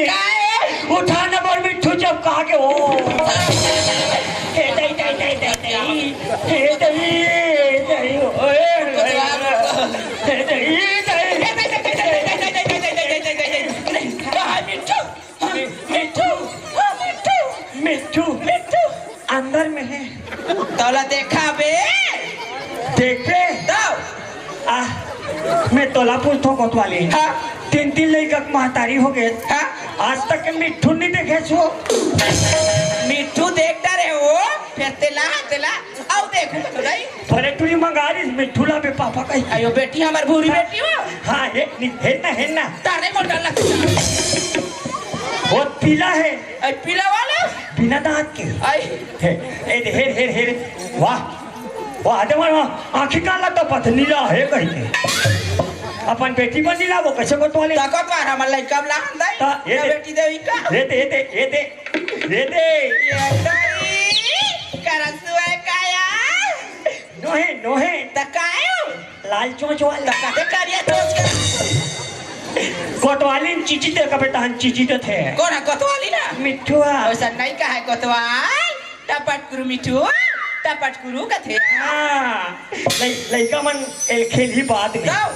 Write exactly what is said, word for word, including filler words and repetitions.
काहे? उठा ना बर मिट्ठू जब कहा के हो। हे दई, दई, दई, दई, दई। हे दई, हे दई, ओए, हे दई, हे दई। हे मिट्ठू, मिट्ठू, मिट्ठू, मिट्ठू, मिट्ठू, अंदर में है। तोला देखा बे? देख बे। तब? आ, मैं तोला पूछथों कोतवाली। हाँ। तीन, तीन लइका के महतारी होगे। हाँ। आज तक के मिट्ठू नहीं देखे छो। मिट्ठू देख डरे हो, फिर तेला, तेला, आओ देखो तो नहीं। भले टूरी मंगा रही मिट्ठू ला बे पापा कही। अयो बेटी, हमार भूरी बेटी हो। हाँ, हे, नि-, हे ना, हे ना। तारे मोटा लगता। बहुत पीला है। आई पीला वाला? बिना दांत के। आई। हे, हे, हे, हे, हे, वाह। वाह, दे मन, आँखी काला तो पथनीला है कहीं के। अपन बेटी बन नीला, वो कैसे कोतवाली? ताको तो आराम लइका बला हम दई। ता, ये ना दे। बेटी देवी का? ये दे, ये दे, ये दे, ये दे। ये दई, करसुआ काया। नोहे, नोहे। त कायो? लाल चोंच वाला। त काहे करिया चोंच के? कोतवाली न चीची दे कबे तहन चीची दे थे। कौन है कोतवाली ना? मिट्ठुआ। वैसा नहीं कहा है कोतवाल। टपट कुरु मिट्ठू, टपट कुरु कथे। हाँ, लइ-, लइका मन एल खेल ही बाद में। गाओ।